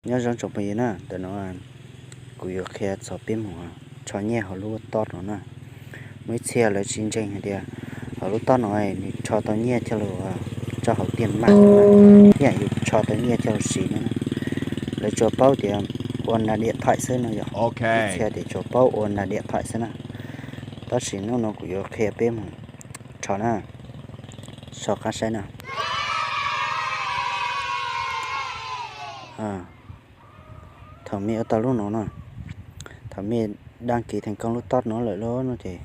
Nyob zoo tsoom phooj ywg na, ntawm no kuv yuav qhia txog peb mus rho nyiaj hauv lub toj no na. Muaj ib txhia lawv tsis ntseeg hais tias hauv lub toj no nws rho tau nyiaj coj los rau hauv tiam maj no na, ib yam yus rho tau nyiaj coj los siv no na. Lawv tsuas paub tias ua nas diam thaim xwb no yom. Ib txhia tias tsuas paub ua nas diam thaim xwb na. Tab sis hnub no kuv yuav qhia peb mus rho na, so qab saib na. Thaum mej ua tau lub no na, thaum mej đăng ký thành công lub toj no lawm lauj no ces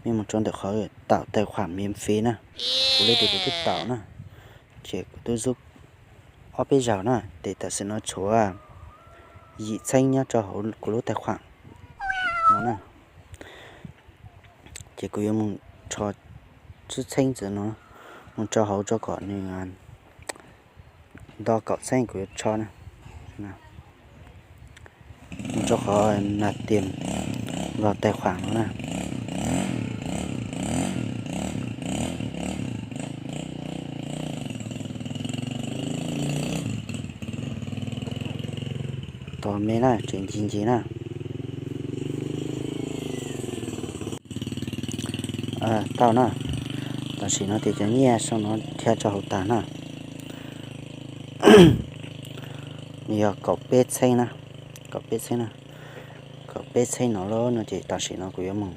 mej mus rau ntawm qhov tạo tài khoản miễn phí na. Kuv li tias kuv twb tạo na, ces kuv twb zub ob peb zaug na, ces tam sim no tshuav yim txheeb nyob rau hauv kuv lub tài khoản no na. Ces kuv yuav mus rho tsib txheeb ntawm no mus rau hauv tso kom nws nto kaum txheeb kuv yuav rho na. Mus rau qhov nạp tiền vào tài khoản no na. Tos me na, tseem ncig ncig na. Tau na, tam sim no ces cov nyiaj sau no dhia rau hauv tas na. Nws yog kaum peb txheeb na, kaum peb txheeb na, kaum peb txheeb no lauj no ces tam sim no kuv yuav mus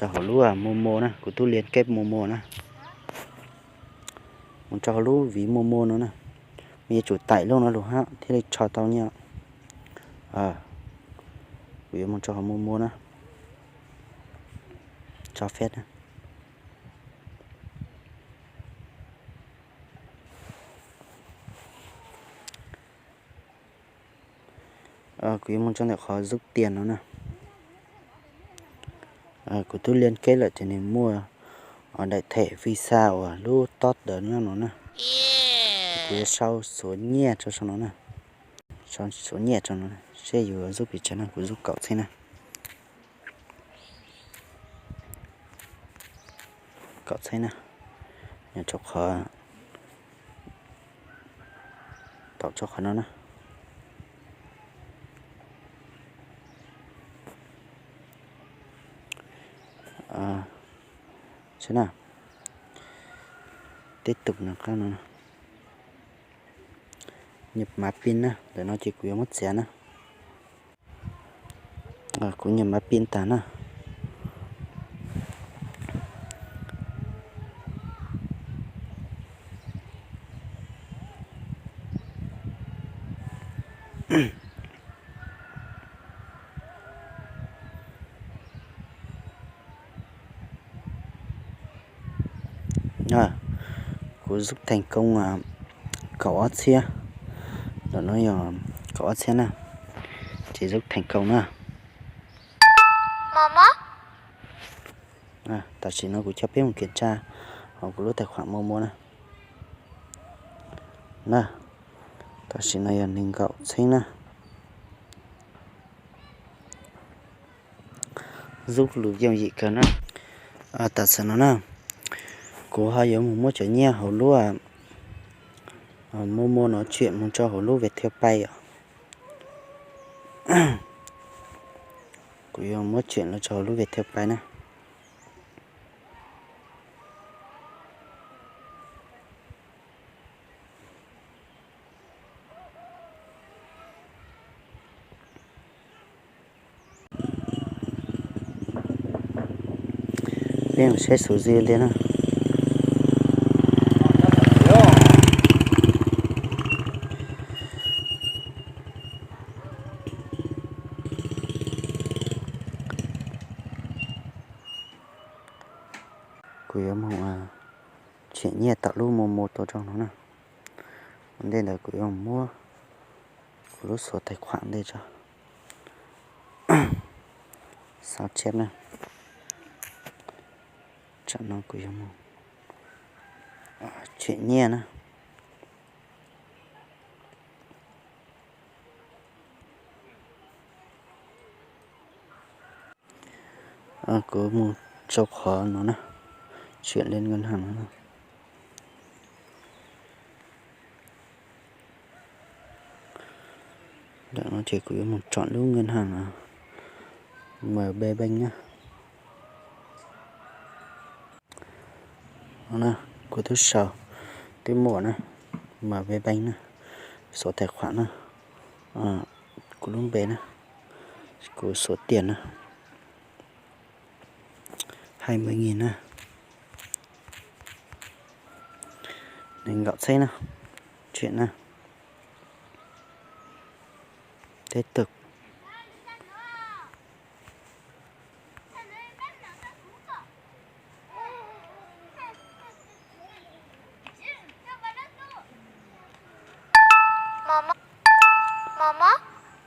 rau hauv lub Momo na, kuv tub liên kết Momo na. Mus rau hauv lub ví Momo no na, mej yuav tsum tải lub no lug hab thiaj li rho tau nyiaj. Kuv yuav mus rau hauv Momo na, cho phép na. Kuv yuav mus rau ntawm qhov rút tiền no na. Kuv tub liên kết lawm ces nws muaj daim thẻ Visa uas lub top ntawd nyob no na. Kuv yuav sau xuav nyiaj rau saum no na. Sau xuav nyiaj rau no, seb yus rút pes tsawg na, kuv rút kaum txheeb na. Kaum txheeb na, nyob rau qhov, tom rau qhov no na. Seb na, tib tug nws qab no, nhập mã pin na, ntawm no ces kuv yuav muab txiav na. Kuv nhập mã pin tas na. Kuv rút thành công kaum ob txhiab, ntawm no yog kaum ob txhiab na, ces rút thành công na. Tam sim no kuv coj peb mus kiểm tra hauv kuv lub tài khoản Momo na. Na, tam sim no yog nees nkaum txheeb na. Rút lus yooj yim kawg na. Tam sim no na, kuv ho yuav mus muab cov nyiaj hauv lub Momo no chuyển mus rau hauv lub Viettel Pay os. Kuv yuav muab chuyển los rau hauv lub Viettel Pay na. Peb mus saib xu zis li na. Kuv yuav mus chuyển nyiaj tom lub Momo tuaj rau no na. Ua ntej ntawd kuv yuav muab kuv lub xuav tài khoản ntej tso. Sao chép na. Tsam no kuv yuav mus chuyển nyiaj na. Kuv mus rau qhov no na, chuyển lên ngân hàng no na. Ntawm no ces kuv yuav mus chọn lub ngân hàng M B Bank na. No na, kuv twb sau, twb muaj na, M B Bank na, số tài khoản na, kuv lub npe na, kuv số tiền na, hai mươi nghìn na, nees nkaum txhiab na, chuyển na, tiếp tục.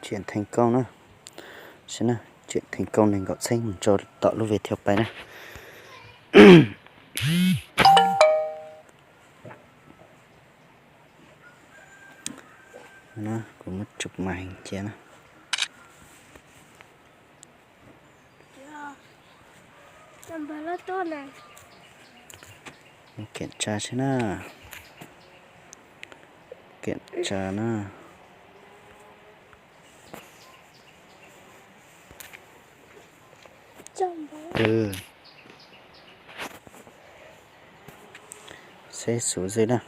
Chuyển thành công na. Saib na, chuyển thành công nees nkaum txhiab, mus rau tom lub Viettel Pay na. Kuv muab chụp màn hình cia na. Kiểm tra saib na. Kiểm tra na. Saib số dư na.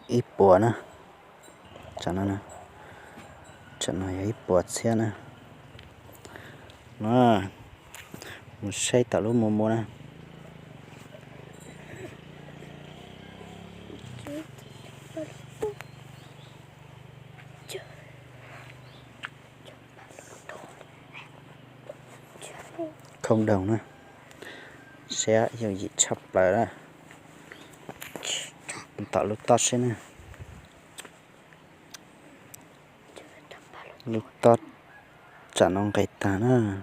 Ib puas na. Tsam no, tsam no yog ib puas txhiab na. No, mus saib tom lub mua mua na. Không đồng na. Saib yooj yim tshaj plaws na. Tom lub tob saib na. Lub tob tsam no nqes tag na.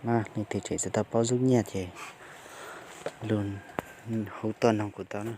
Leej twg tseem tsis tau paub zub nyiaj ces lug hauv tuaj noog kuv tau na.